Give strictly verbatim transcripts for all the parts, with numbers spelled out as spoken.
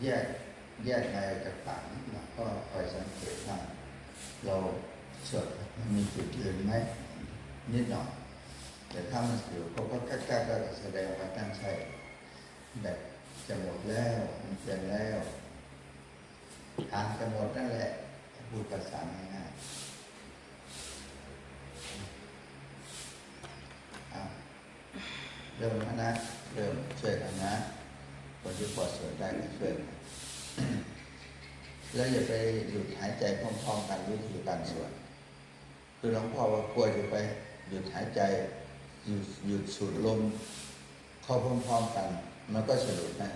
แยก แยกในออกจากปากนิดหน่อย ก็คอยสังเกตว่าเราสวดมันมีจุดยืนไหม นิดหน่อย แต่ถ้ามันอยู่ก็ ก็ ก็ ก็ ก็แสดงว่าท่านใช้ แบตจะหมดแล้ว มันเต็มแล้ว ทางจะหมดนั่นแหละ พูดภาษาง่ายๆ อ่ะ เริ่มแล้วนะ เริ่ม ช่วยกันนะ คนที่พอสวดได้ก็ช่วยกัน แล้วอย่าไปหยุดหายใจพร้อมๆกัน วิธีการสวด คือหลวงพ่อว่ากลัวจะไปหยุดหายใจ หยุด หยุดสูดลมเข้าพร้อมๆกัน มันก็สะดุดได้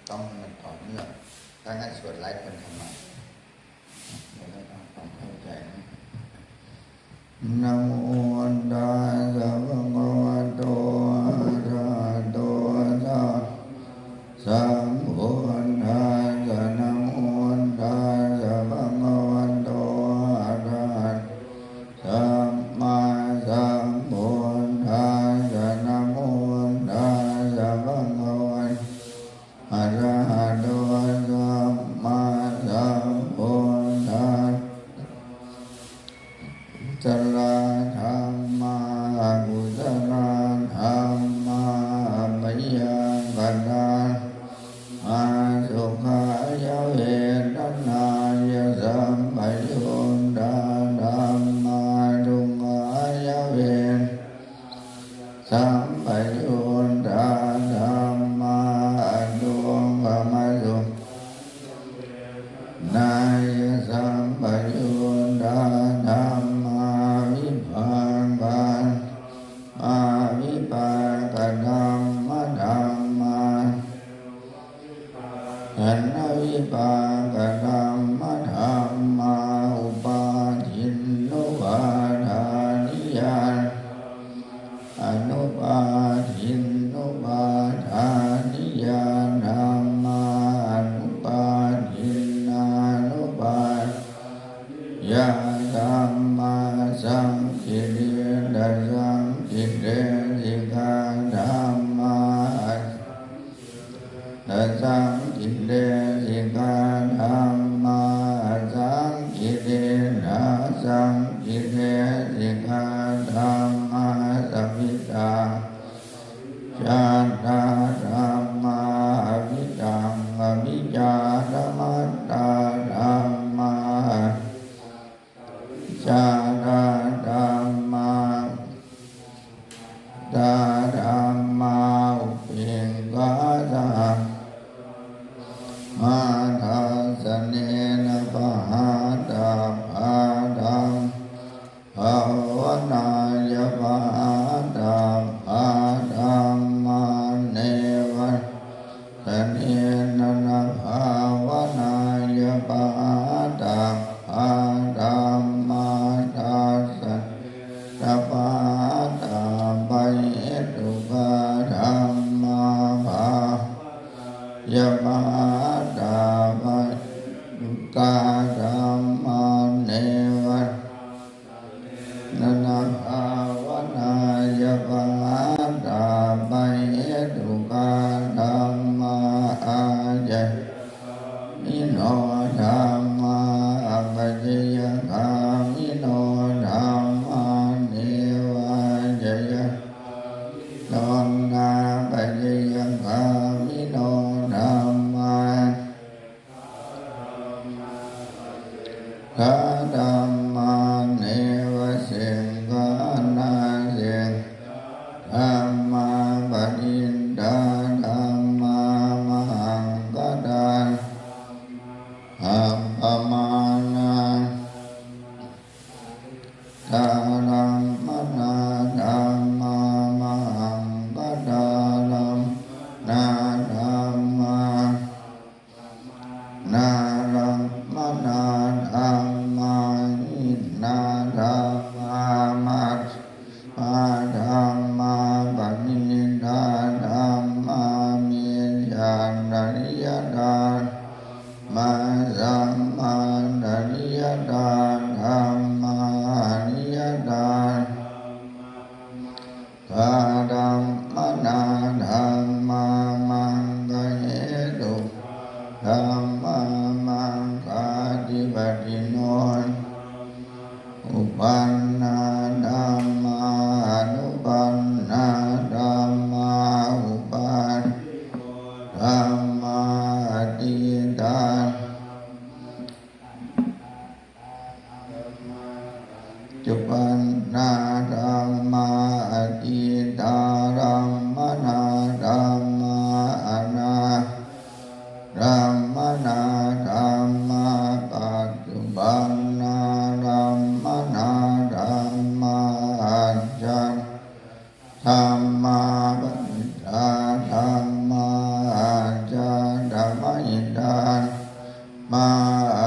ต้องให้มันต่อเนื่อง ถ้างั้นสวดหลายคนทำไม เราต้องทำความเข้าใจนะ Namo tassa bhagavato arahato sammāsambuddhassa. Namo tassa bhagavato arahato sammāsambuddhassa. Namo tassa bhagavato arahato sammāsambuddhassa. Kusalā dhammā, akusalā dhammā, abyākatā dhammā, sukhāya vedanāya sampayuttā dhammā, dukkhāya vedanāya sampayuttā dhammā, adukkhamasukhāya vedanāya sampayuttā dhammā, vipākā dhammā, vipākadhammadhammā, khanavipākadhammadhammā, upādinnupādāniyā anupādinnupādāniyā dhammā, anupādinnānupādāniyā dhammā, saṅkiliṭṭhasaṅkilesikā dhammā, asaṅkiliṭṭhasaṅkilesikā dhammā, asaṅkiliṭṭhāsaṅkilesikā dhammā, avijjā avijjātā dhammā, avijjaṃ avijjātamattā dhammā, avijjātā dhammā, tā dhammā, upekkhāsahagatā dhammā, dassanena pahātabbā dhammā, bhāvanāya pahātabbā dhammā, neva dassanena na bhāvanāya pahātabbā dhammā, dassanena pahātabbahetukā dhammā, bhāvanāya pahātabbahetukā dhammā, neva na bhāvanāya pahātabbahetukā dhammā, ācayagāmino dhammā, apacayagāmino dhammā, nevācayagāmino nāpacayagāmino dhammā, upekkhā dhammā, nevasekkhā nāsekkhā dhammā, parittā dhammā, mahaggatā dhammā, appamāṇā dhammā, parittā dhammā, mahaggatā dhammā, appamāṇā dhammā, dhammā, dhammā, anāgatā dhammā, paṭhammā dhammā, paccuppannā dhammā, anāgatā dhammā, ajjhattā dhammā, bahiddhā dhammā, ajjhattabahiddhā dhammā,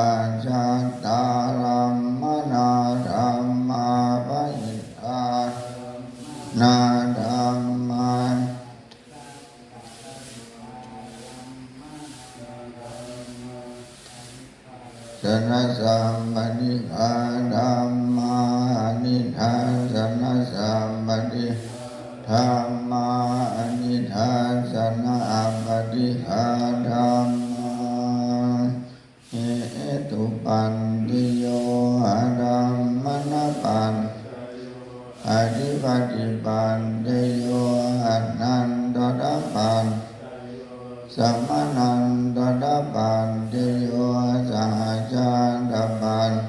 ajjhattalammanā dhammā, bahiddhalammanā dhammā. Sanasappaṭighā dhammā, anidassanasappaṭighā dhammā, anidassanāppaṭighā dhammā. Hetupaccayo, ārammaṇapaccayo, adhipatipaccayo, anantarapaccayo, samanantarapaccayo, sahajātapaccayo,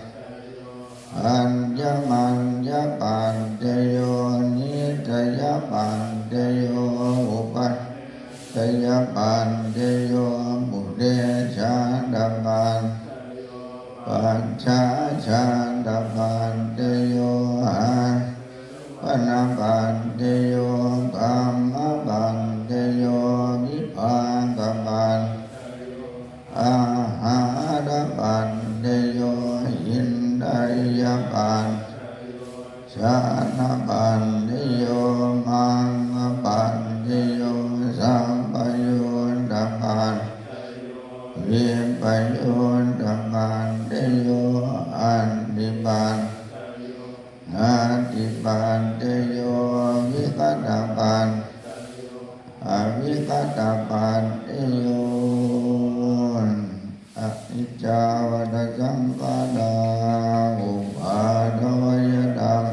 aññamaññapaccayo, nissayapaccayo, upanissayapaccayo, purejātapaccayo, pacchājātapaccayo, āropānapaccayo, kammapaccayo, vipākapaccayo, āhārapaccayo, indriyapaccayo, jhānapaccayo, maggapaccayo, sampayuttapaccayo, vippayuttapaccayo, atthipaccayo, natthipaccayo, vigatapaccayo, avigatapaccayo. Aniccā vata saṅkhārā, uppādavayadhammino,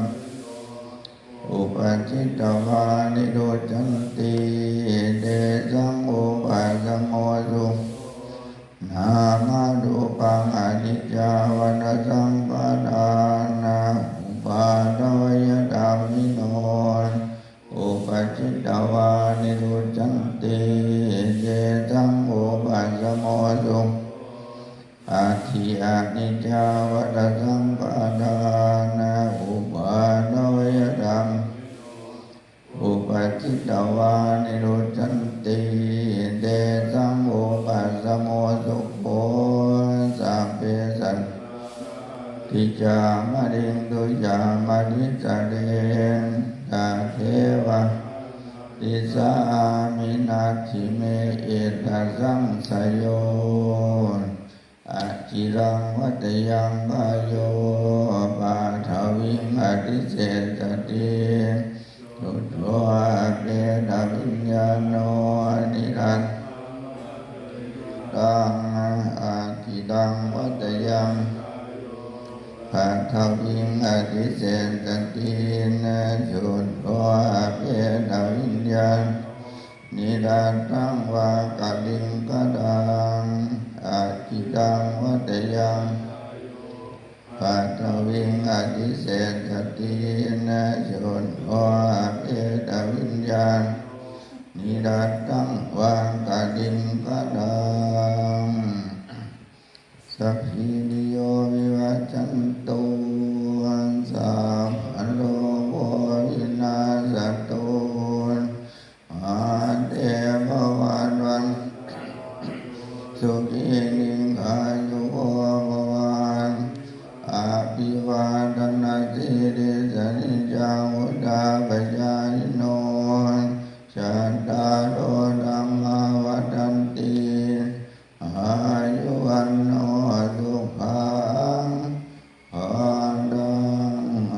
uppajjitvā nirujjhanti, tesaṃ vūpasamo sukho. Nāmarūpaṃ aniccā vata saṅkhārā, uppādavayadhammino, uppajjitvā nirujjhanti, tesaṃ vūpasamo sukho. Atthi aniccā vata saṅkhārā, uppādavayadhammino, uppajjitvā nirujjhanti, tesaṃ vūpasamo sukho. Sabbe sattā maranti ca, maraṃ sotthā ca marissare, tathevāhaṃ marissāmi, natthi me ettha saṃsayo. Aciraṃ vatayaṃ kāyo, paṭhaviṃ adhisessati, chuddho apetaviññāṇo, niratthaṃ vā kalimataṃ. Aciraṃ vatayaṃ kāyo, paṭhaviṃ adhisessati, chuddho apetaviññāṇo, niratthaṃ vā kalimataṃ. Aciraṃ vatayaṃ kāyo, paṭhaviṃ adhisessati, chuddho apetaviññāṇo, niratthaṃ vā kalimataṃ. Sabbītiyo vivajjantu, sabbarogo vinassatu, mā te bhavatvantarāyo, sukhī dīghāyuko bhava. Abhivādanasīlissa niccaṃ vuḍḍhāpacāyino, cattāro dhammā vaḍḍhanti, āyu vaṇṇo sukhaṃ balaṃ.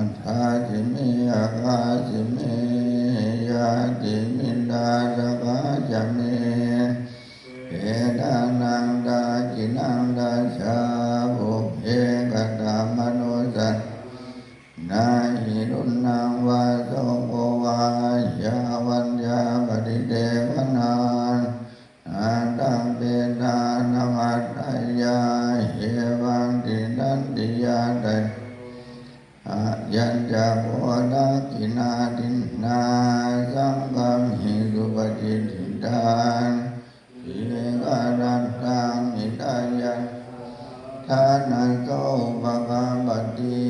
Adāsi me akāsi me, ñātimittā sakhā ca me, petānaṃ dakkhiṇaṃ dajjā, pubbe katamanussaraṃ. Na hi ruṇṇaṃ vā soko vā, yā vaññā paridevanā, na taṃ petānamatthāya, evaṃ tiṭṭhanti ñātayo. Ayañca kho dakkhiṇā dinnā, saṅghamhi suppatiṭṭhino. Sīlavanto parittaṃ dīnadassāntitiyaṃ, dānaso upakappati.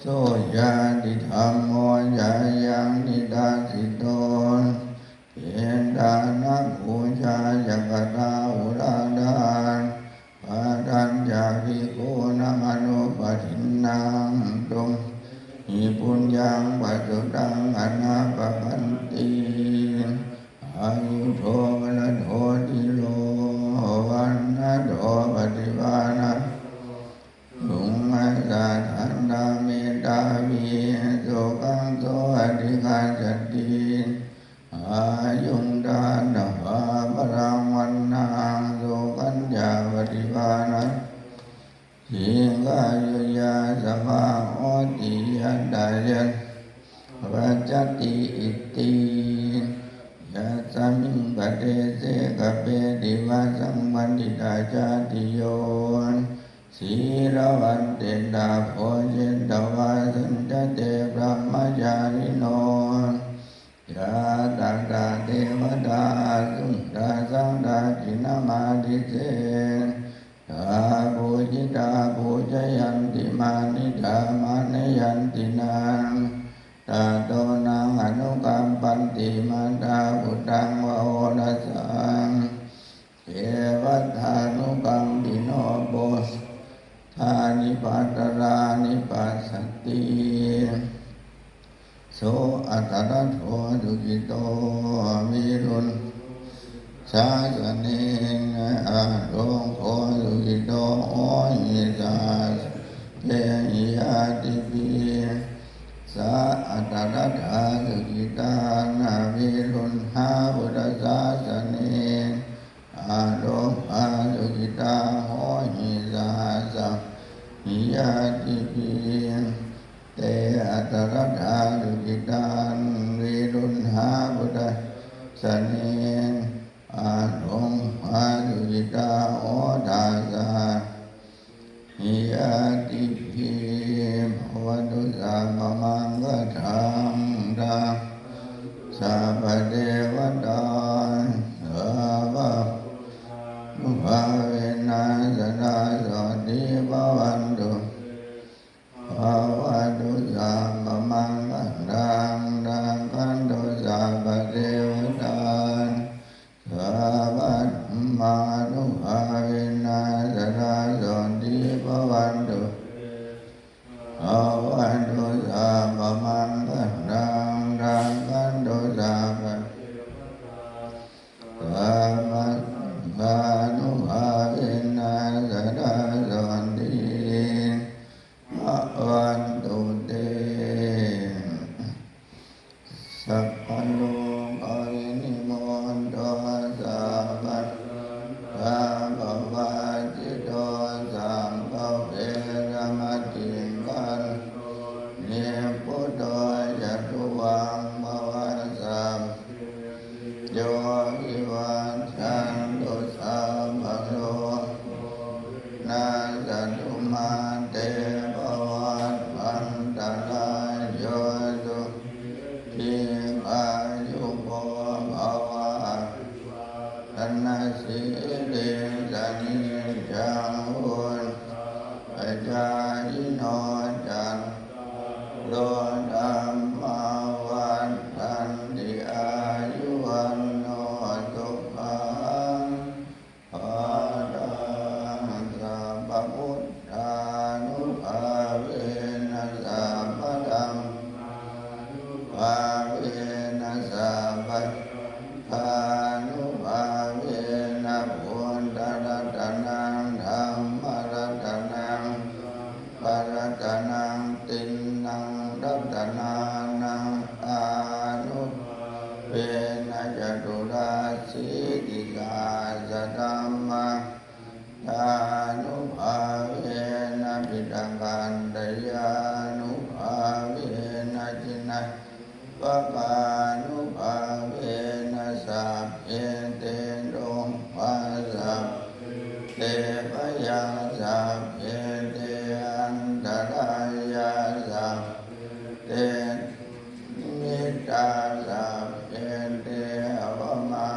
Soññātidhammo ca ayaṃ nidassito, petāna pūjā ca katā uḷārā, padañca bhikkhūnamanuppadinnaṃ, tumhehi puññaṃ pasutaṃ anappakanti. Āyudo balado dhīro, vaṇṇado paṭibhāṇado, guṇassa danta medhāvī, sukhassa adhigacchati. Āyuṃ datvā balaṃ vaṇṇaṃ, sukhañca paṭibhāṇado, dīghāyu yasavā hoti, yattha yassa paññattiṭṭhati. Yasmiṃ padese kappeti vāsaṃ paṇḍitajātiyo, sīlavantetthā bhojetvā saṅghassa brahmacārino. Yā tattha devatā āsuṃ, tasaṃ dakkhiṇamādise, tā pūjitā pūjayanti, mānitā mānayanti naṃ. Tato naṃ anukampanti, mātā puttaṃ va orasaṃ. Te vatthanukampino, pokkhindāni pātarāni passati. So atthaladdho sukhito, viruḷho sāsane, aroggo sukhito hohi, saha sabbehi ñātibhi. Sā atthaladdhā sukhitā, viruḷhā buddhasāsane, aroggā sukhitā hohi, saha sabbehi ñātibhi. Te atthaladdhā sukhitā, viruḷhā buddhasāsane, aroggā sukhitā hotha, saha sabbehi ñātibhi. Bhavatu sabbamaṅgalaṃ, rakkhantu sabbadevatā, sabbabuddhānubhāvena, sadā sotthī bhavantu te. Bhavatu sabbamaṅgalaṃ, rakkhantu sabbadevatā, sabbadhammānubhāvena, sadā sotthī bhavantu te. Bhavatu sabbamaṅgalaṃ, rakkhantu sabbadevatā, sabbasaṅghānubhāvena, sadā sotthī bhavantu te. Sabbarogavinimutto, sabbasantāpavajjito, sabbaveramatikkanto, nibbuto ca tuvaṃ bhava. Sabbe pītiyo vivajjantu, sabbarogo vinassatu, mā te bhavatvantarāyo, sukhī dīghāyuko bhava. Abhivādanasīlissa niccaṃ vuḍḍhāpacāyino, cattāro dhammā vaḍḍhanti, āyu vaṇṇo sukhaṃ balaṃ. Sabbabuddhānubhāvena, sabbadhammānubhāvena, sabbasaṅghānubhāvena, buddharatanaṃ dhammaratanaṃ saṅgharatanaṃ, tiṇṇaṃ ratanānaṃ ānubhāvena, caturāsītisahassadhammakkhandhānubhāvena, piṭakattayānubhāvena, jinasāvakānubhāvena, sabbe te rogā sabbe te bhayā sabbe te antarāyā sabbe te dunnimittā sabbe te avamā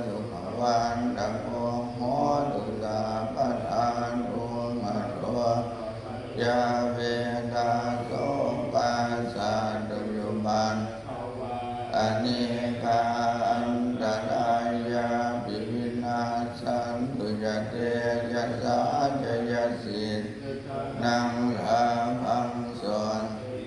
sukhavaḍḍhako hotu sabbadā. Dukkharogabhayā verā sokā sattu cupaddavā, anekā antarāyāpi vinassantu ca tejasā. Jayasiddhi dhanaṃ lābhaṃ sotthi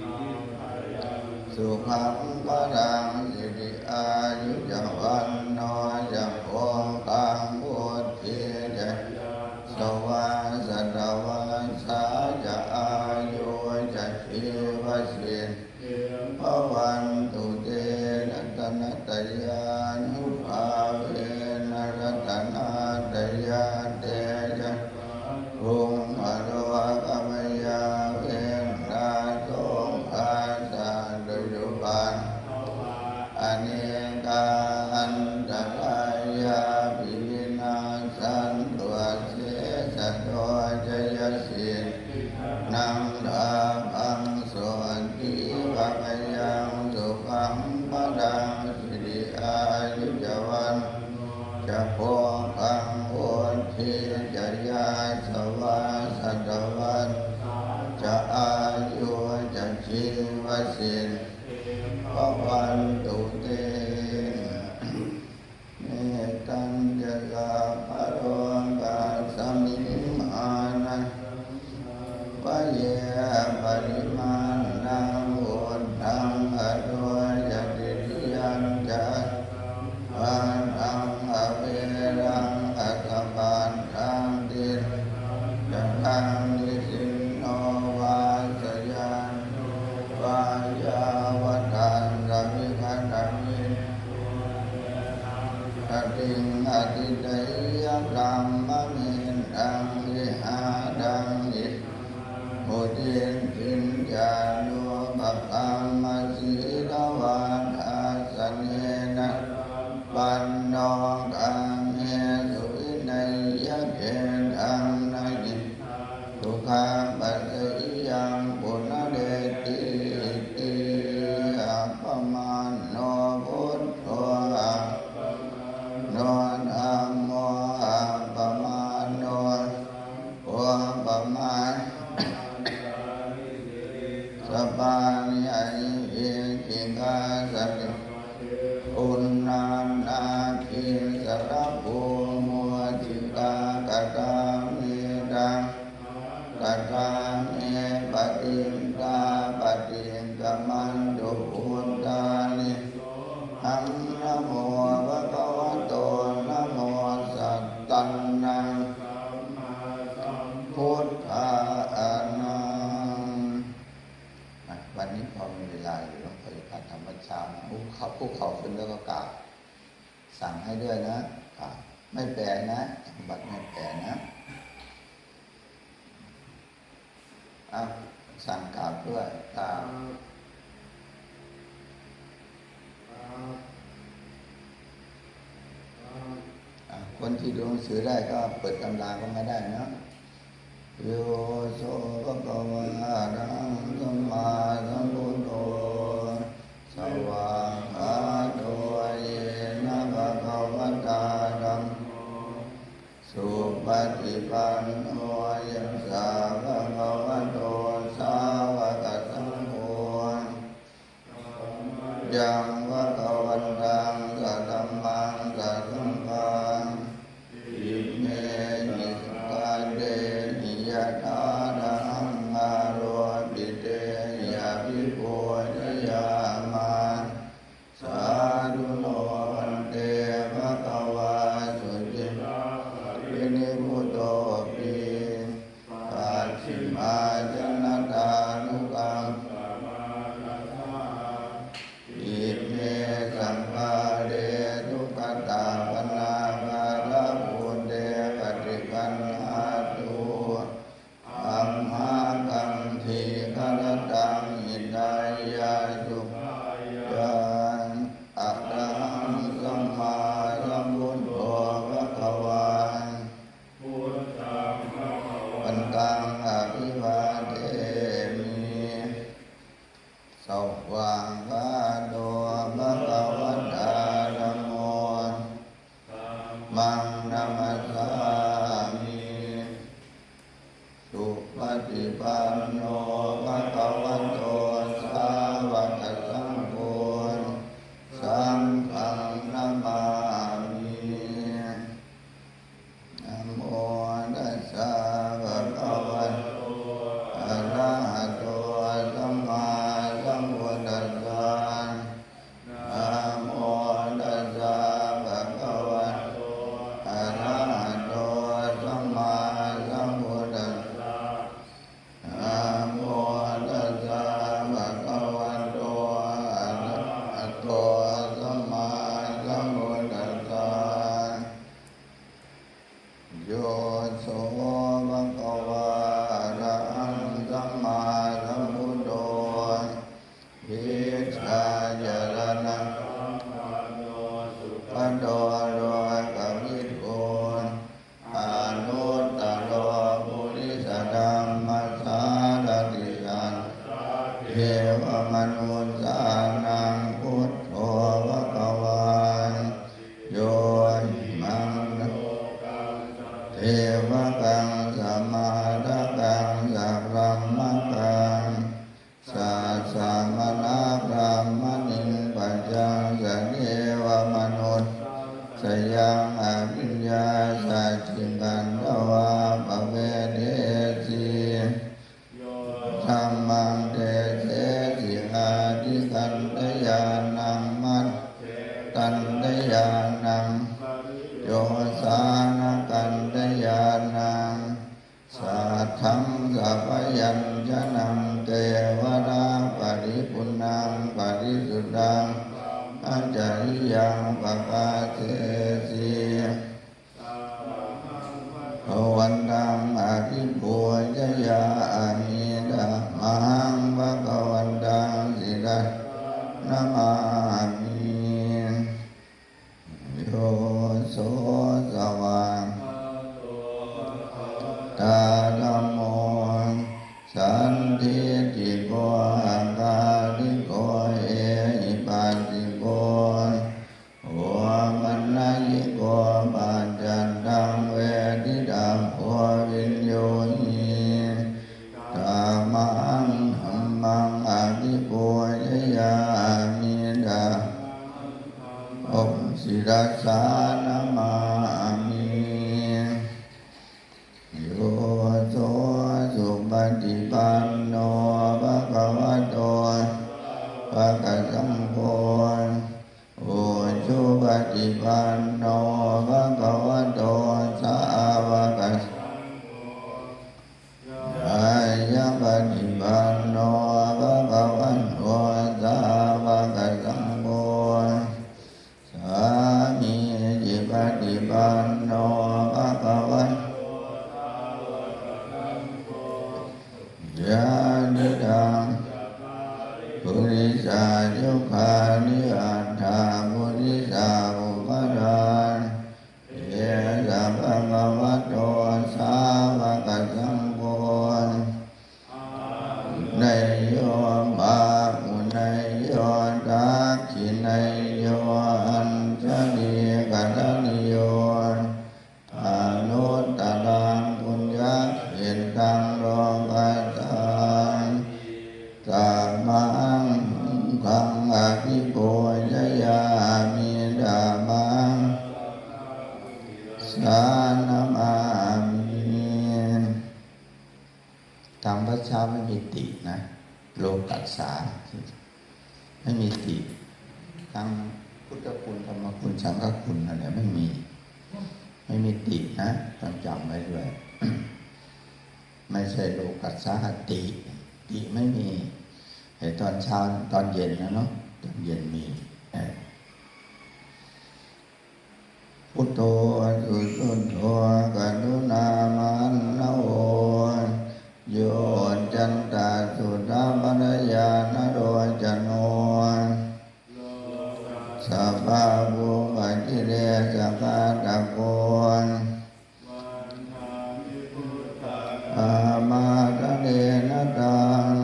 bhāgyaṃ sukhaṃ balaṃ, siri āyu ca vaṇṇo ca bhogaṃ vuḍḍhī ca yasavā, satavassā ca āyū ca jīvasiddhī bhavantu te. Ratanattayānubhāvena ratanattayatejasā dukkharogabhayā verā sokā sattu cupaddavā, anekā antarāyāpi vinassantu asesato. Jayasiddhi dhanaṃ lābhaṃ sotthi bhāgyaṃ sukhaṃ balaṃ, siri āyu ca vaṇṇo ca bhogaṃ vuḍḍhī ca yasavā, satavassā ca āyū ca jīvasiddhī bhavantu te. Mettañca sabbalokasmiṃ mānasaṃ vaye aparimāṇaṃ, uddhaṃ adho ca tiriyañca asambādhaṃ averaṃ asapattaṃ. Tiṭṭhañcaraṃ nisinno vā sayāno vā yāvatassa vigatamiddho, satiṃ adhiṭṭheyya brahmametaṃ vihāraṃ idhamāhu. Diṭṭhiñca anupagamma sīlavā dassanena sampanno, kāmesu vineyya gedhaṃ, na hi jātu gabbhaseyyaṃ punaretīti. Appamāṇo buddho, appamāṇo dhammo, appamāṇo saṅgho, pamāṇavantāni sirīsapāni ahi vicchikā satimatā uṇṇānāgī sarabū mūsikā. Katā me taṅkā, katā me paṭiṭṭhā, paṭikkamantu bhūtāni. Sohaṃ namo bhagavato, namo sattannaṃ sammāsambuddhānaṃ. อ่ะ วันนี้พอมีเวลาอยู่ หลวงพ่อจะพาทำวัดเช้านะ คุกเข่า คุกเข่าขึ้นแล้วก็กราบ สั่งให้ด้วยนะ กราบ ไม่แปลนะ ทำวัดไม่แปลนะ อ่ะ สั่งกราบด้วย กราบ อ่ะ คนที่ดูหนังสือได้ก็เปิดตำราก็มาได้นะ Yo so bhagavā arahaṃ sammāsambuddho, svākkhāto yena bhagavatā dhammo, supaṭipanno yassa bhagavato sāvakasaṅgho, yaṃ bhagavantaṃ sadhammaṃ sasaṅghaṃ, imehi sakkārehi yathārahaṃ āropitehi abhipūjayāma. Sādhu no bhante bhagavā suciraparinibbutopi, pacchimājanatānukampamānasā, ime maṃ namassāmi. Supaṭipanno bhagavato sāvakasaṅgho, saṅghaṃ namāmi. Namo tassa bhagavato arahato sammāsambuddhassa. Namo tassa bhagavato arahato sammāsambuddhassa. Namo tassa bhagavato arahato sammāsambuddhassa. Yo so bhagavā arahaṃ sammāsambuddho vijjācaraṇasampanno sugato lokavidū anuttaro purisadammasārathi satthā devamanussānaṃ buddho bhagavā ti. Yo imaṃ lokaṃ devakaṃ samārakaṃ sabrahmakaṃ sassamaṇabrāhmaṇiṃ pajaṃ sadevamanussānaṃ abhiññāsacchikatvā pavedesi. Yo dhammaṃ desesi ādikantayānaṃ majjhekantayānaṃ pariyosānakantayānaṃ saddhaṃ sabyañjanaṃ kevalaparipuṇṇaṃ parisuddhaṃ brahmacariyaṃ pakāsesi. Bhagavantaṃ abhipūjayāmi. Tamhaṃ bhagavantaṃ sirasā namāmi. Yo so svākkhāto bhagavatā dhammo sandiṭṭhiko akāliko ehipassiko opanayiko paccattaṃ veditabbo viññūhī ti. Tamhaṃ dhammaṃ abhipūjayāmi. Dhammaṃ sirasā namāmi. Yo so supaṭipanno bhagavato sāvakasaṅgho, ujupaṭipanno bhagavato sāvakasaṅgho, ñāyapaṭipanno bhagavato sāvakasaṅgho, sāmīcipaṭipanno bhagavato sāvakasaṅgho, yadidaṃ cattāri purisayugāni aṭṭha purisapuggalā, esa bhagavato sāvakasaṅgho, āhuneyyo pāhuneyyo dakkhiṇeyyo añjalikaraṇīyo, anuttaraṃ puññakkhettaṃ lokassā ti. Tamhaṃ saṅghaṃ abhipūjayāmi. Tamhaṃ sā namāmi. ธรรมวัดเช้าไม่มีตินะ โลกัสสา ไม่มีติ ทั้งพุทธคุณ ธรรมคุณ สังฆคุณอะไรไม่มี ไม่มีตินะ ต้องจำไว้ด้วย ไม่ใช่โลกัสสา ติ ติไม่มี ไอ้ตอนเช้า ตอนเย็นนะเนาะ ตอนเย็นมี เออ Buddho susuddho karuṇāmahaṇṇavo, yoccantasuddhapaññānarocano, sabbapuppakilesaghātako, vandāmi buddhaṃ.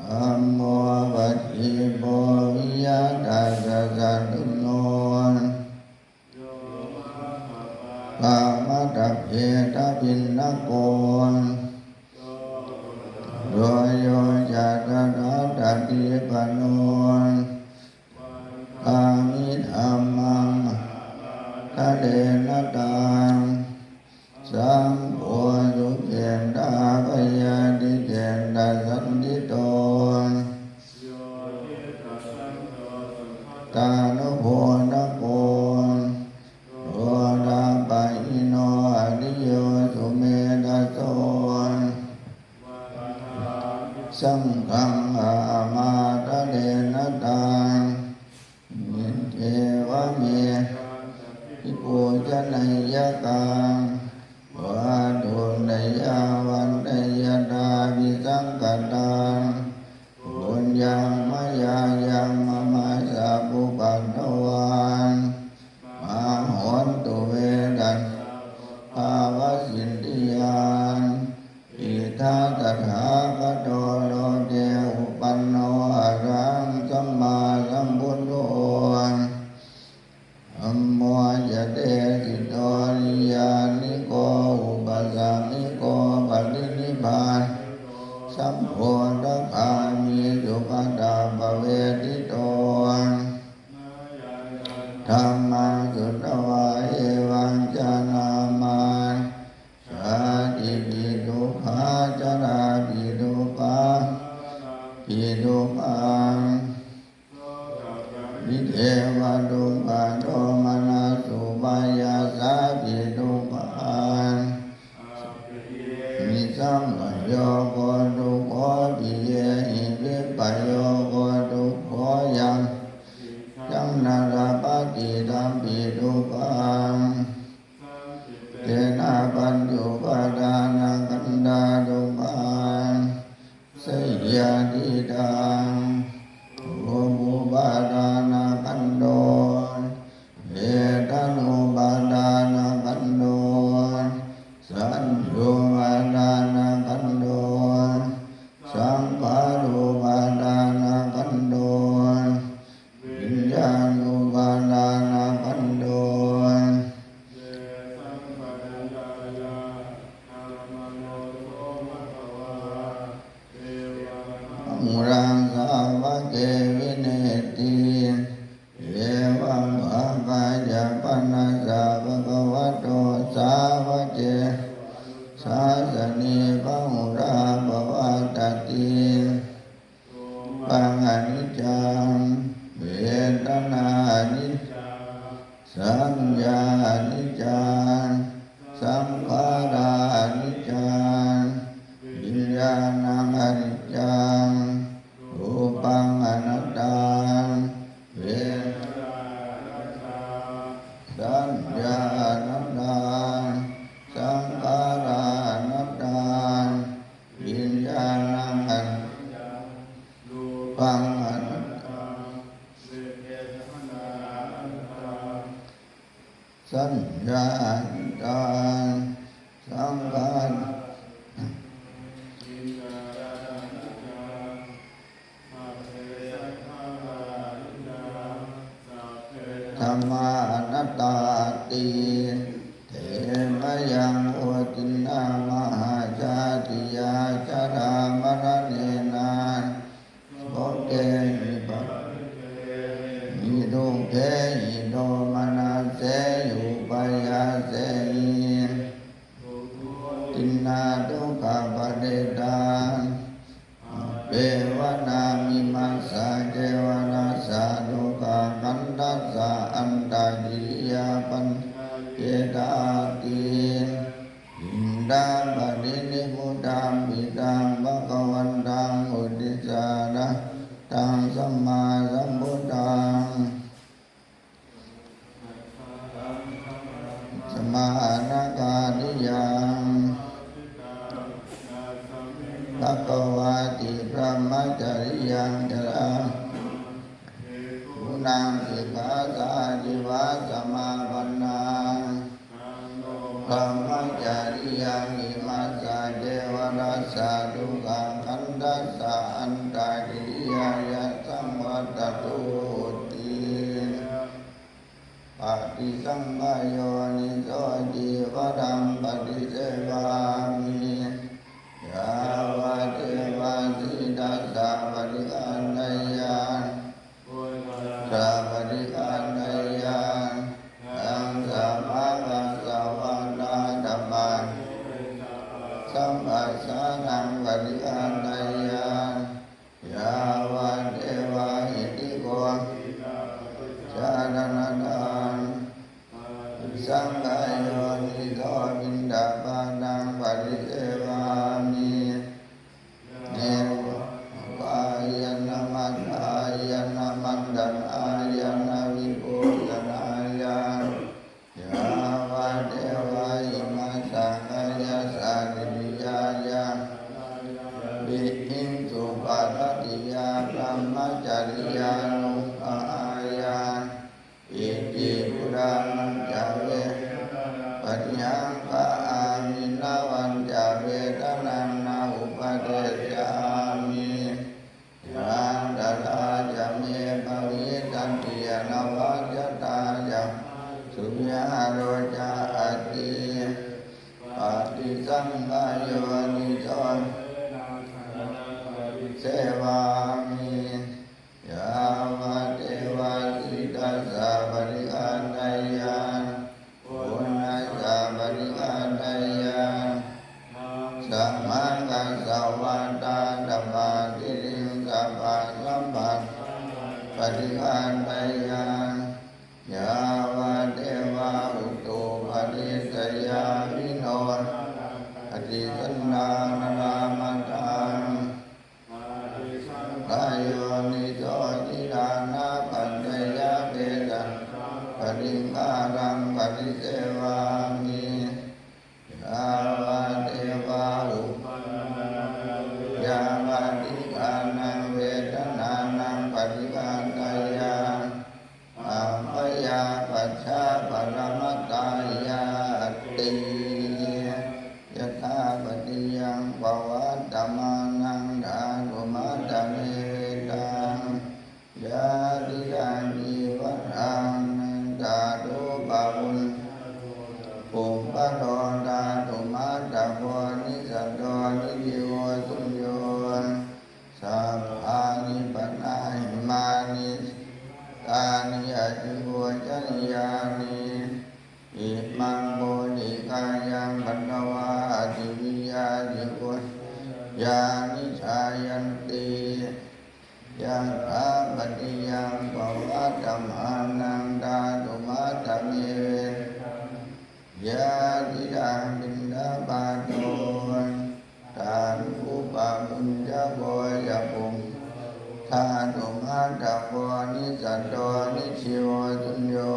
Dhammo paṭibbo viya tassa satthuno, Pāmatabbe tapiṇṇako, to yo ca tathāgatī pano, vandāmi dhammaṃ mahābādharena taṃ, saṅgho sukhetappayādicettasaṇṭhito, yo cittasaṅgho sugatānubhotako, sotāpannino ariyo sumedhaso, vandāmi saṅghaṃ mahābādharena taṃ, ettāvatā ca bhikkhu sāvakā, vātuttayā vandeyyathābhisaṅkhatā, puññaṃ mayā yaṃ mama sabbupaddavā, mā hontu ve tasā pāpagāmā samāpattiyā. Idha tathāgato loke upanno arahaṃ sammāsambuddho, dhammo ca desito niyyāniko upasamiko paṭinibbaniko saṅgho sakāmi sugatappavedito. Mayaṃ yaṃ dhammaṃ suṇātha evaṃ jānāma, jātipi dukkhā jarāpi dukkhā maraṇampi dukkhaṃ, sokaparidevadukkhadomanassupāyāsāpi dukkhā, appiyehi sampayogo dukkho, piyehi vippayogo dukkho, yampicchaṃ na labhati tampi dukkhaṃ. Saṅkhittena pañcupādānakkhandhā dukkhā, seyyathidaṃ. Rūpupādānakkhandho, vedanupādānakkhandho, saññāupādānakkhandho, saṅkhārupādānakkhandho, viññāṇupādānakkhandho. Tesampajānāya dhammaro so bhagavā, evaṃ bahulaṃ sāvake vineti. Evaṃ bhāgā ca pana ca bhagavato sāvake sāsane bahulā pavattati. Rūpaṃ aniccaṃ, vedanā aniccā, saññā aniccā, saṅkhārā aniccā, viññāṇaṃ aniccaṃ. Rūpaṃ anattā, vedanā anattā, saññā anattā, saṅkhārā anattā, viññāṇaṃ aniccā. Rūpaṃ anattā, vedanā anattā, saññā anattā, saṅkhārā dhammā anattāti. Te mayaṃ otiṇṇā mahāsāsiyā jarāmaraṇena sokehi paridevehi dukkhehi domanassehi. Tiṇṇā dukkhappattidānappeva nāmimassa kevalassa dukkhakkhandhassa antā kiriyapaññāyedāti. Idha paṭinibbutam idha bhagavantaṃ uddissa taṃ sammāsambuddhaṃ samānakāriyaṃ bhagavāti. Brahmacariyaṃ yarāhaṃ bhikkhūnaṃ sikkhāsājīvasamāpannaṃ brahmacariyaṃ imassa kevalassa dukkhakkhandhassa antā kiriyāya saṃvattatūti. Paṭi Paṭisaṅkhā yoniso cīvaraṃ paṭisevāmi, yāvadeva sītassa paṭiggaṇheyya, uṇhassa paṭiggaṇheyya, ḍaṃsamakasavātātapasiriṃsapasamphassānaṃ paṭiggaṇheyya, yāvadeva hiṭṭhiko sītapātī cādanadaṃ. Paṭisaṅkhā yoniso piṇḍapātaṃ paṭisevāmi, neva vāyāna madāyāna maṇḍanāyāna vibhūsanāya, yāvadeva imassa kāyassa ṭhitiyā yāpanāya vihiṃsuparatiyā brahmacariyānuggahāya, iti purāṇañca vedanaṃ paṭihaṅkhāmi navañca vedanaṃ na uppādessāmi, yātrā ca me bhavissati anavajjatā ca mānasavihāro cāti. Paṭisaṅkhā yoniso senāsanaṃ paṭisevāmi, yāvadeva sītassa paṭiggaṇheyya, uṇhassa paṭiggaṇheyya, ḍaṃsamakasavātātapasiriṃsapasamphassānaṃ paṭiggaṇheyya, yāvadeva utuparissayavinodanaṃ paṭisallānārāmatthaṃ. Paṭisaṅkhā yoniso ṭhānapaccayavesaṃ paṭighātaṃ paṭisevāmi, yāvadeva uppannaṃ veditabbaṃ paṭiggaṇheyya, paṭighātaṃ vedanānaṃ paṭiggaṇheyya, abyāpajjhaparamatāyāti. Yathāpattiyaṃ pavattamānaṃ dhātumattamevetaṃ, yadidaṃ cīvaraṃ natthadūpapuññatho, sabbupādo dhātumattako nissaso nijjīvo suñño. Sabbāni panāhimāni sīhāsani ācikkhuttanīyāni, imaṃ bodhigāyaṃ patvā ācikkhuttanīyāni jāyanti. Yathāpattiyaṃ pavattamānaṃ dhātumattamevetaṃ, yadidaṃ piṇḍapāto natthadūpapuññatho, sabbupādo dhātumattako nissaso nijjīvo suñño.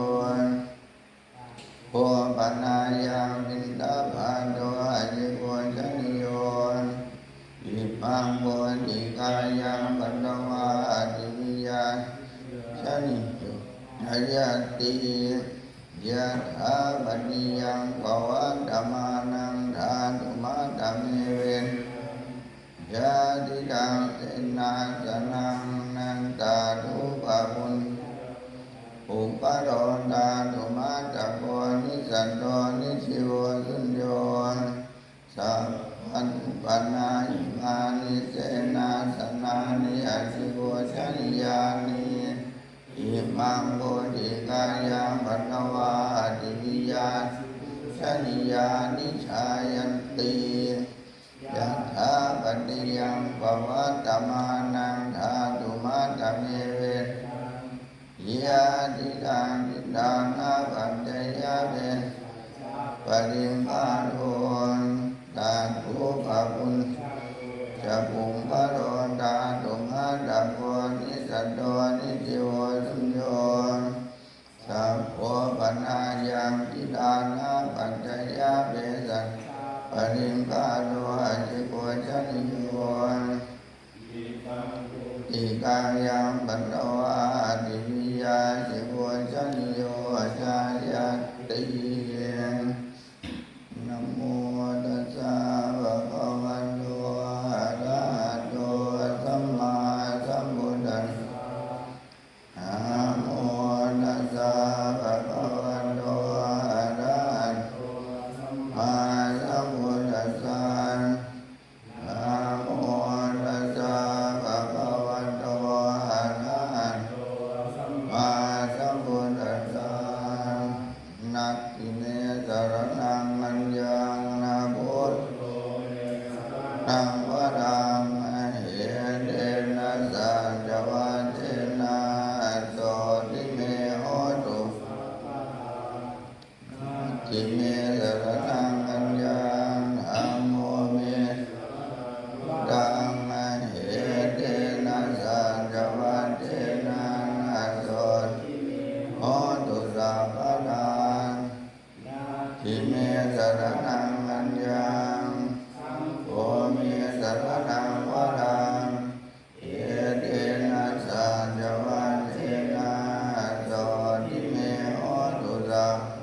Kho panāyaṃ piṇḍapāto ācikkhuttanīyo, imaṃ bodhigāyaṃ patvā ācikkhuttanīyāni jāyanti. Yathāpattiyaṃ pavattamānaṃ dhātumattamevetaṃ, yadidaṃ senāsanaṃ natthadūpapuññatho, sabbupādo dhātumattako nissaso nijjīvo suñño. Sabbāni panāhimāni senāsanāni ācikkhuttanīyāni, imaṃ bodhigāyaṃ patvā ācikkhuttanīyāni jāyanti. Yathāpattiyaṃ pavattamānaṃ dhātumattamevetaṃ, yadidaṃ ṭhānapaccayavesajja paṭighāto natthadūpapuññatho, sabbupādo dhātumattako nissaso nijjīvo suñño. Sabbū panāyaṃ ṭhānapaccayavesajja paṭighāto ācikkhuttanīyo, imaṃ bodhigāyaṃ patvā ācikkhuttanīyo jāyanti. Namo tassa bhagavato arahato sammāsambuddhassa. Namo tassa bhagavato me saraṇaṃ aññaṃ, na buddho me saraṇaṃ varaṃ, etena saccavajjena, sotthi me hotu sabbadā. Natthi me saraṇaṃ aññaṃ, dhammo me saraṇaṃ varaṃ, etena saccavajjena, sotthi me hotu sabbadā. Natthi me saraṇaṃ aññaṃ, saṅgho me saraṇaṃ varaṃ, etena saccavajjena, sotthi me hotu sabbadā.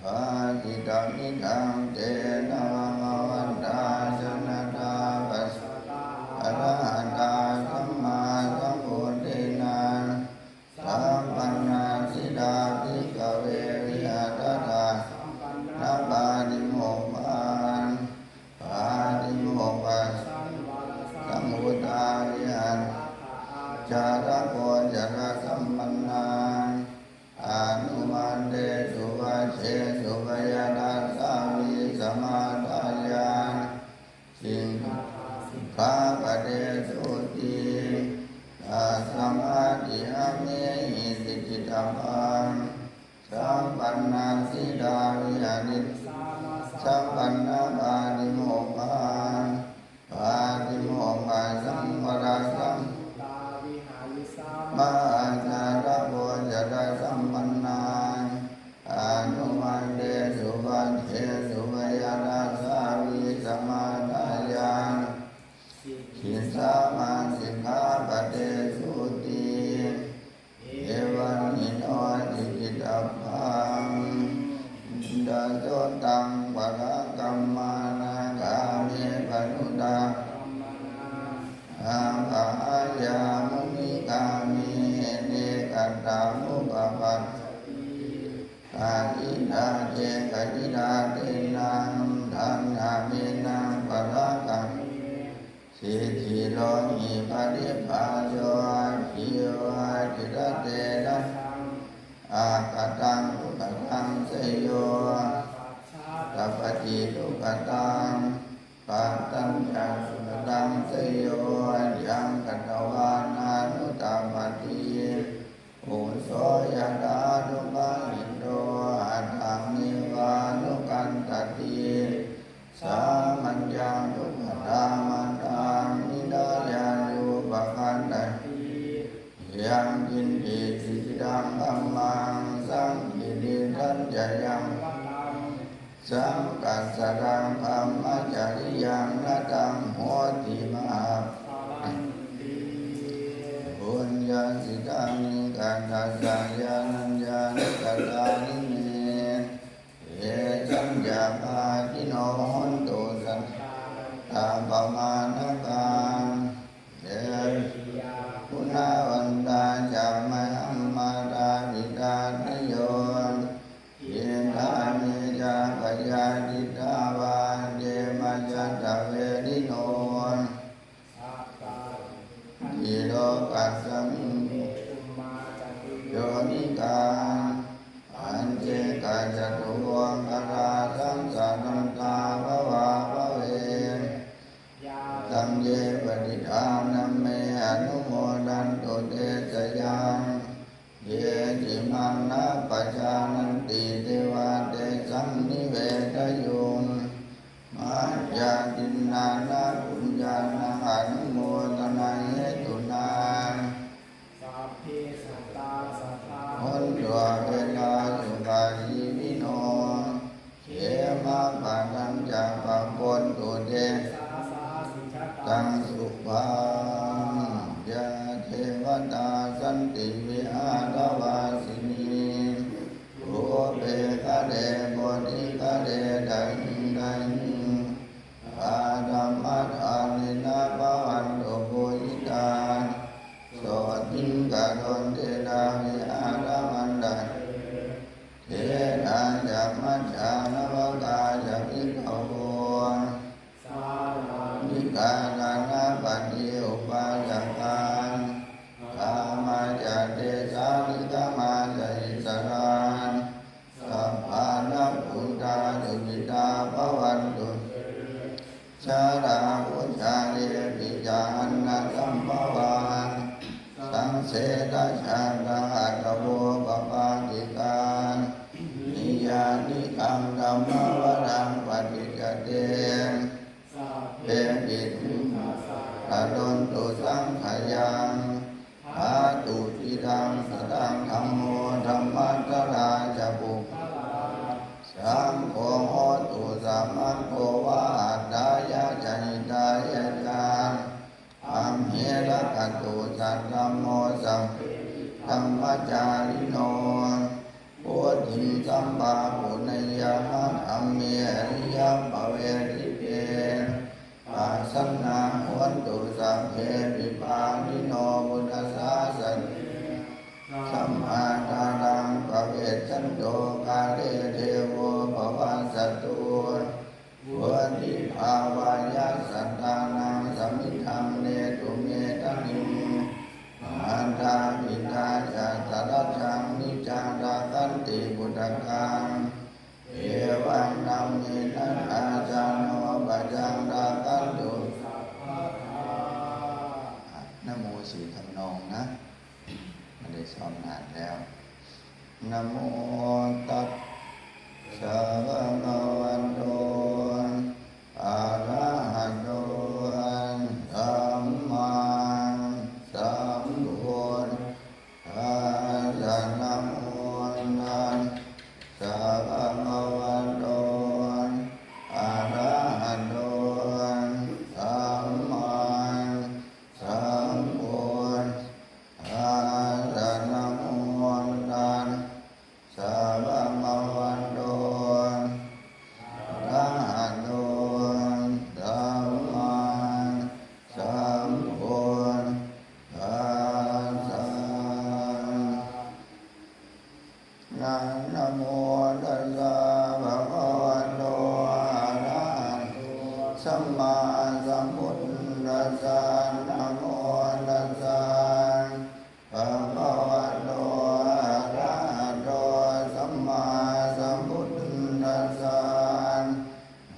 Bhāsitaṃ idha tena bhagavatā janatā pa arahatā sammāsambuddhena sampanna siddhā bhikkhave vihāratthā sampannapātimokkhā, pātimokkhasaṃvarasaṃvutā viharatthā ācāragocarasambannā anumantesu vajjesu bhayadassāvissamādāya sikkhāpade suttiṃ. Tasmā diṭṭhamehi sikkhitabbaṃ sampanna siddhā viharat sampannapātimokkhā, pātimokkhasaṃvarasaṃvutā viharissamā ācāragocarasambannā anumantesu vajjesu bhayadassāvissamādāya sikkhāpade suttiṃ. Evaṃ hi no sikkhitabbaṃ. Dasatthaṃ parakamma na kāme panuddhakammanā, abhāya munikāme ne kataṃ upapajjati. Kacittha ce kacittha tenaṃ dakkhamenaṃ parakam siddhi lo hi paṭibhāso, jīvati tatthe tatthaṃ akataṃ dukkhataṃ seyo, pacchā tapati dukkhataṃ, pacchañca sukkhataṃ seyo, yaṃ katvāna anutappati. Uso yathā dukkhahetuṃ, hataṃ neva anukampati. Sāmaññaṃ dukkhadhammaṃ, nidayaṃ yūpakamati. Yaṅkiñci vihidaṃ dhammaṃ, saṅkhittitañca yaṃ vataṃ, saṅkhāraṃ brahmacariyaṃ, na taṃ hoti mahapphalaṃ. Puññāni idāni katāni, ñāṇāni katāni me, yesañca bhāgino hontu, saṅkhārattā pamāṇakā. Te guṇavantā ca mayhaṃ, mātā pitā dayo, khiḍḍā me ca pajātiṭṭhā, pāṇe me ca dakkhiṇe. Sattā lokasmiṃ, me bhummā catuloka yonikā, pañcekacatulokarā, saṃsatattā bhavābhave. Yāsaṃ ye patiṭṭhā dhamme, anumodantu te sayaṃ. Ye cimaṃ nāpajānanti, te vā tesaṃ nivedayuṃ. Mayā nikkhittā puññānaṃ, anumodanahetunā, sabbe sattā sadā hontu, averā sukhajīvino. Khemappadañca pabhontu te, yasassi jataṃ subhaṃ. Yā devatā santi vihāravāsinī, thūpe ghare bodhighare tahiṃ tahiṃ, āramā dānena bhavantu pūjitā. Sotthiṃ karontedha vihāramaṇḍale, therā ca majjhā navakā ca bhikkhavo, sā dhammavaraṃ paṭicca te sabbepi dukkhassa karontu saṅkhayaṃ. Ṭhātu ciraṃ sataṃ dhammo dhammaddharā ca puggalā, saṅgho hotu samaggo va atthāya ca hitāya ca. Amhe rakkhatu saddhammo sabbepi dhammacārino, vuḍḍhiṃ sampāpuṇeyyāma dhamme ariyappavedite. Pasannā hontu sabbepi pāṇino buddhasāsane. Samācāraṃ pavecchanto kāle devo pavassatu. Vuḍḍhibhāvāya sattānaṃ samiddhaṃ netu medaniṃ. Mātā pitā ca atrajaṃ niccaṃ rakkhanti puttakaṃ. Evaṃ dhammena ācaro pajaṃ rakkhantu sabbadā. นะโมสี่ทำนองนะ ไม่ได้ซ้อมนานแล้ว Namo tassa bhagavato arahato sammāsambuddhassa. Namo tassa bhagavato arahato sammā sambuddhassa.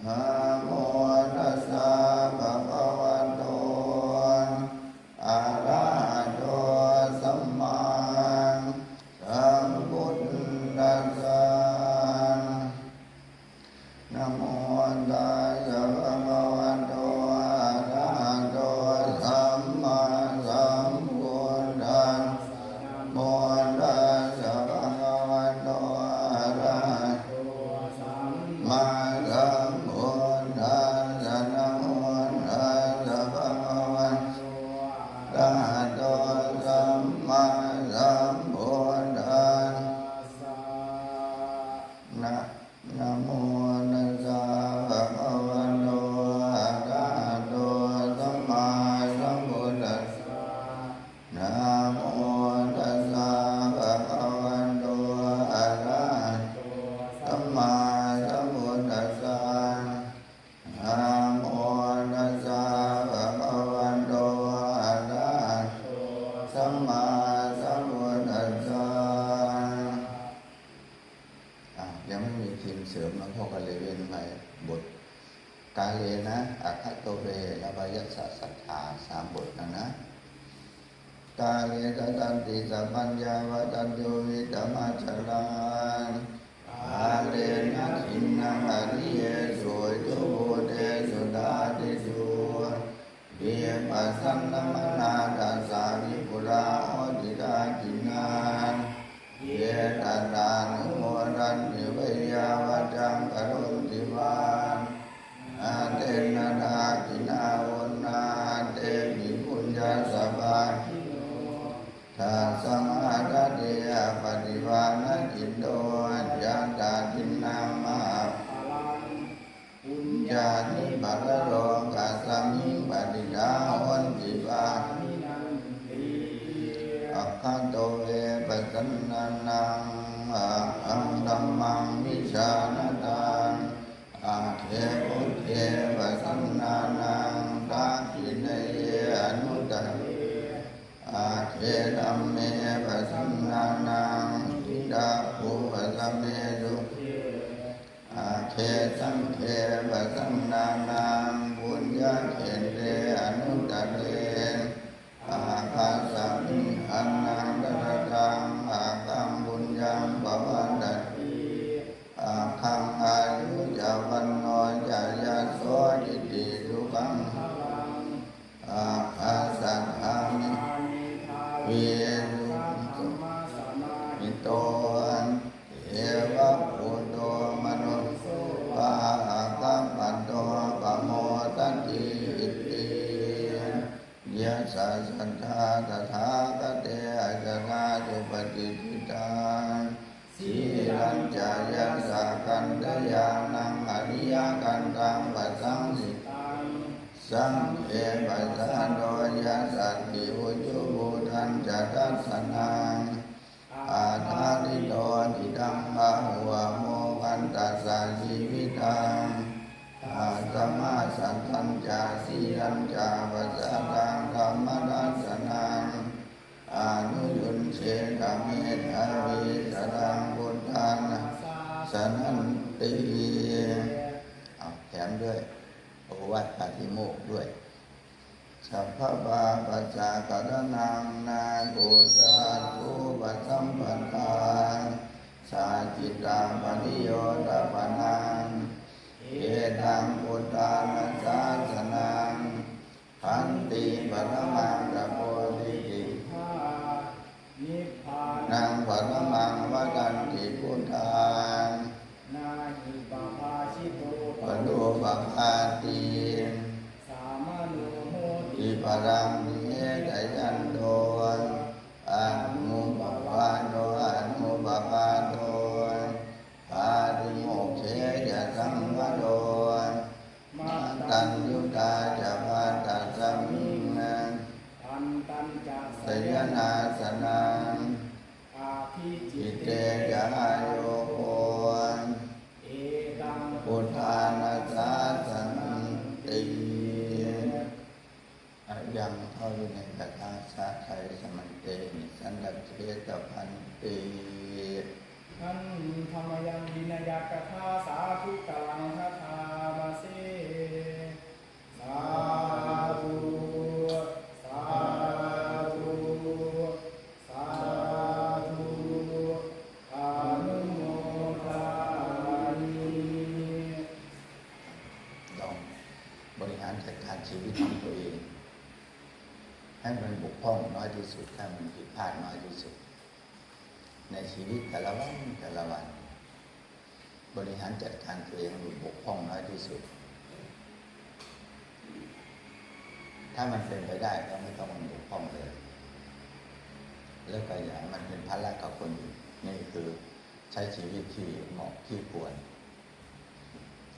Namo tassa bhagavato arahato sammāsambuddhassa. Namo tassa bhagavato arahato sammāsambuddhassa. Namo tassa bhagavato arahato sammāsambuddhassa. Namo tassa bhagavato arahato sammāsambuddhassa. Namo tassa bhagavato arahato sammāsambuddhassa. Namo tassa bhagavato arahato sammāsambuddhassa. Namo tassa bhagavato arahato sammāsambuddhassa. Na Namo tassa bhagavato arahato sammāsambuddhassa. Namo tassa bhagavato arahato sammāsambuddhassa. Namo tassa bhagavato arahato sammāsambuddhassa. อ่ะ ยังไม่มีทีมเสริม แล้วพ่อก็เลยเว้นไว้บท Kālena aggato ve labbhāya ca saddhā สามบทนะนะ Kālena santi sappaññā vadantu vītamaccharaṃ. Kālena dinnaṃ ariyesu ujubhūtesu ṭhātisu. Vippasannamanā tassa vipulā hoti dakkhiṇā. Ye tattha anumodanti veyyāvaccaṃ karonti vā, na tena dakkhiṇā onnā, tepi puññassa bhāgino. Tasmā dade appaṭivānacitto yattha dinnaṃ mahapphalaṃ, puññāni paralokasmiṃ patiṭṭhā honti pāṇinanti. Aggato ve pasannānaṃ aggaṃ dhammaṃ vijānataṃ, agge buddhe pasannānaṃ dakkhiṇeyye anuttare, agge dhamme pasannānaṃ uditaṃ bhūvasame sukhe, agge saṅghe pasannānaṃ puññakkhette anuttare, aggāsmiṃ ṭhānaṃ ṭhātataṃ aggaṃ puññaṃ pavaḍḍhati, aggaṃ āyu yassa khandhayānaṃ ariyakandaṃ pasaṃsitaṃ, saṅghe pasādo yassatthi ujuvuttañca dassanaṃ, ādārito cittaṃ bahuvā mokkhaṃ tassa jīvitaṃ. Tasmā satañca sīlañca pasadaṃ dhammadassanaṃ, anuyuñjetha medhāvī sataṃ buddhāna sāsananti. เอา แถมด้วย โอวาทปาติโมกข์ด้วย Sabbapāpassa karaṇaṃ nātho satthu upasampadā, sacchikā pariyodapanaṃ, etaṃ buddhāna sāsanaṃ, khanti paramaṃ tapo tiṭṭhitā, nibbānaṃ paramaṃ vadanti buddhā. นาหิ ปภาสิโต ปโรปภาติ สามโน โหติ ปรัง นิเหตยันโต อนุปปาโท อนุปปาโท pātimokkhe ca saṃvaro, mataññutā ca bhaddasmiṃ, bhaddañca sayanāsanaṃ, abhijite ca āyogo, etaṃ buddhāna sāsananti. Ayaṃ kho vinayakā sākāresamantehi santacchetabbanti. Handa mayaṃ vinayagathā sādhukaram gathāma se. Sādhu, sādhu, sādhu, anumodāmi. ลองบริหารจัดการชีวิตของตัวเอง ให้มันบกพร่องน้อยที่สุด ให้มันผิดพลาดน้อยที่สุด ในชีวิตแต่ละวันแต่ละวัน บริหารจัดการตัวเองให้มันบกพร่องน้อยที่สุด ถ้ามันเป็นไปได้ก็ไม่ต้องมันบกพร่องเลย แล้วก็อย่าให้มันเป็นภาระกับคนอื่น นี่คือใช้ชีวิตที่เหมาะที่ควร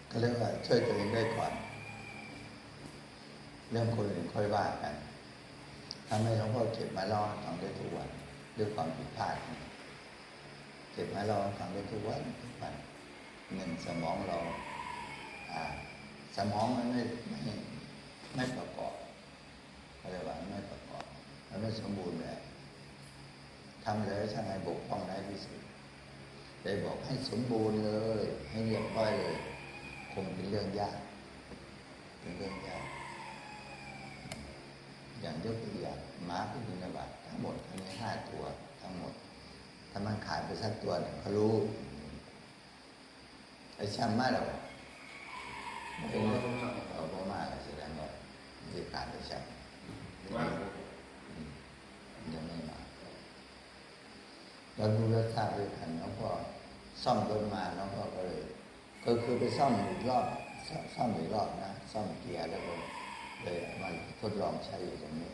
ก็เรียกว่าช่วยตัวเองได้ก่อน เรื่องคนอื่นค่อยว่ากัน ทำไมหลวงพ่อเก็บมาเล่าให้ฟังได้ทุกวัน ด้วยความผิดพลาดเนี่ย เก็บมาเล่าให้ฟังได้ทุกวันทุกวัน หนึ่ง สมองเรา อ่า สมองมันไม่ ไม่ ไม่ประกอบ เขาเรียกว่าไม่ประกอบ มันไม่สมบูรณ์แบบ ทำเลยช่างให้บกพร่องน้อยที่สุด ได้บอกให้สมบูรณ์เลย ให้เรียบร้อยเลย คงเป็นเรื่องยาก เป็นเรื่องยาก อย่างยกตัวอย่าง หมาไปบิณฑบาตทั้งหมด ทั้งห้าตัว ทั้งหมด ถ้ามันขาดไปสักตัวหนึ่ง เขารู้ ไอ้แชมป์มาแล้วบ่ บ่มา เอา บ่มาก็แสดงว่าสิขาดไอ้แชมป์ บ่มา อืม ยังไม่มา แล้วดูแล้วทราบด้วยกัน หลวงพ่อซ่อมรถมา หลวงพ่อก็เลย ก็คือไปซ่อมอีกรอบ ซ่อม ซ่อมอีกรอบนะ ซ่อมเกียร์ แล้วก็เลยเอามาทดลองใช้อยู่ตรงนี้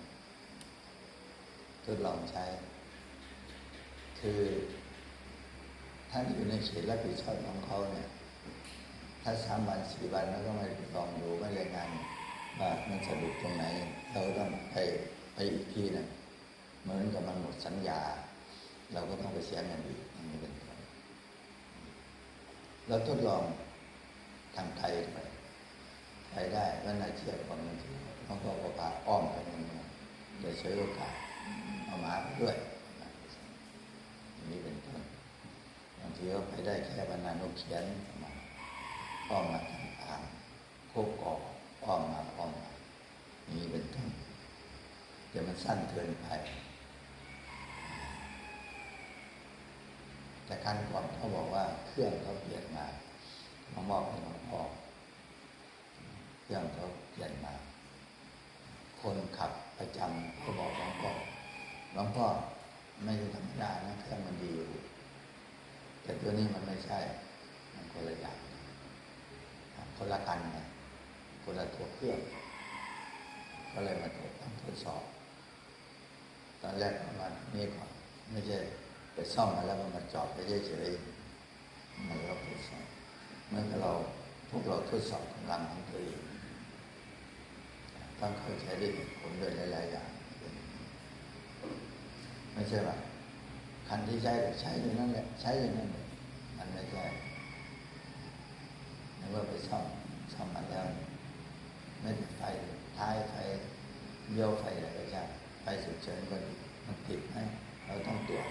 ทดลองใช้ คือท่านอยู่ในเขตรับผิดชอบของเขาเนี่ย ถ้าสามวันสี่วันแล้วก็ไม่ลองดู ไม่รายงานว่ามันสะดุดตรงไหน เราก็ต้องไป ไปอีกทีหนึ่ง เหมือนกับมันหมดสัญญา เราก็ต้องไปเสียเงินอีก อย่างนี้เป็นต้น เราทดลองทางไทยไป ไปได้ ก็น่าเชื่อ ความจริง หลวงพ่อก็พาอ้อมไปในเมือง โดยฉวยโอกาส เอาหมาไปด้วย อย่างนี้เป็นต้น บางทีก็ไปได้แค่บรรณานุเขียน อ้อมมาทางอ่าง โคกกอก อ้อมมา อ้อมมา อย่างนี้เป็นต้น แต่มันสั้นเกินไป แต่ครั้งก่อนเขาบอกว่าเครื่องเขาเปลี่ยนมา มามอบให้หลวงพ่อ เครื่องเขาเปลี่ยนมา คนขับประจำเขาบอกหลวงพ่อ หลวงพ่อ ไม่ใช่ธรรมดานะ เครื่องมันดีอยู่ แต่ตัวนี้มันไม่ใช่ มันคนละอย่าง คนละคันไง คนละตัวเครื่อง ก็เลยมาตรวจ ต้องทดสอบ ตอนแรกเอามานี่ก่อน ไม่ใช่ไปซ่อมมาแล้วก็มาจอดไว้เฉย มันก็ทดสอบ เหมือนกับเรา พวกเราทดสอบกำลังของตัวเอง ต้องเข้าใจด้วยเหตุผลด้วยหลายๆอย่าง ไม่ใช่ว่า คันที่ใช้ก็ใช้อยู่นั่นแหละ ใช้อยู่นั่นแหละ มันไม่ใช่ นึกว่าไปซ่อม ซ่อมมาแล้ว ไม่ติดไฟ ท้ายไฟ เลี้ยวไฟอะไรก็ช่าง ไฟฉุกเฉินก็ดี มันติดไหม เราต้องตรวจ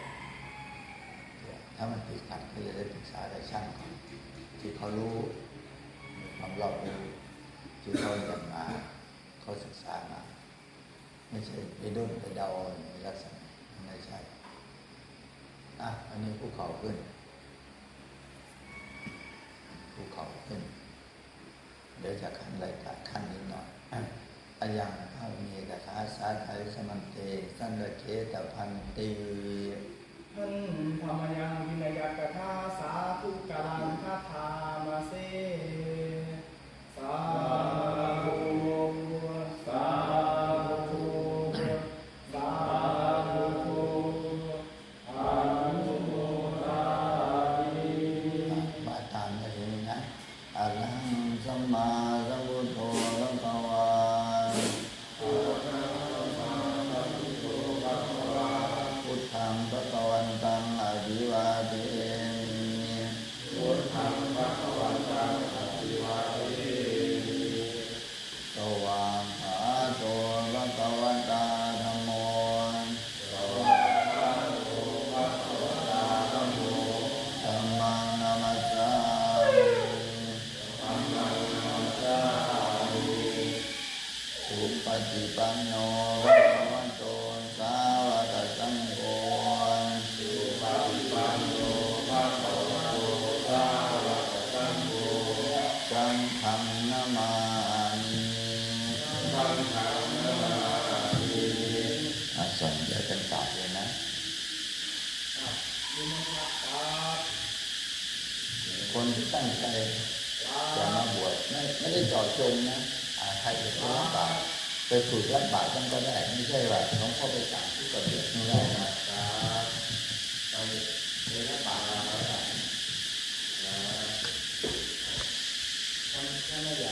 ตรวจ ถ้ามันติดขัดก็จะได้ปรึกษากับช่างเขา ที่เขารู้ มีความรอบรู้ ที่เขาเรียนมา เขาศึกษามา ไม่ใช่ไปด้นไปเดาในลักษณะ ไม่ใช่ อ่ะ อันนี้คุกเข่าขึ้น คุกเข่าขึ้น เดี๋ยวจะขั้นรายการขั้นนิดหน่อย Ayaṃ bhāvikathā sādhayassa bhante, santike ca bhante. Handa mayaṃ vinayagatha sādhukaraṃ gadāma se. Sādhu, sādhu, sādhu. อนุโมทามิ ว่าตามกันเลยนะ Arahaṃ sammāsambuddho bhagavā. Buddhaṃ bhagavantaṃ abhivādemi. Buddhaṃ bhagavantaṃ abhivādemi. Svākkhāto bhagavatā dhammo. Svākkhāto bhagavatā dhammo. Dhammaṃ namassāmi. Dhammaṃ namassāmi. Supaṭipanno bhagavato sāvakasaṅgho. Supaṭipanno bhagavato sāvakasaṅgho. Saṅghaṃ namāmi. Saṅghaṃ namāmi. อ่ะ ส่วนใหญ่เป็นกราบเลยนะ อ่ะ นิมนต์ครับ ครับ คนที่ตั้งใจจะมาบวช ไม่ ไม่ได้เจาะจงนะ อ่า ใครจะไปรับบาตร ไปฝึกรับบาตรกันก็ได้ ไม่ใช่ว่าหลวงพ่อไปสั่งที่กระเบียดไม่ได้นะ ครับ ไป ไปรับบาตรกันก็ได้ ครับ ถ้า ถ้าไม่อยาก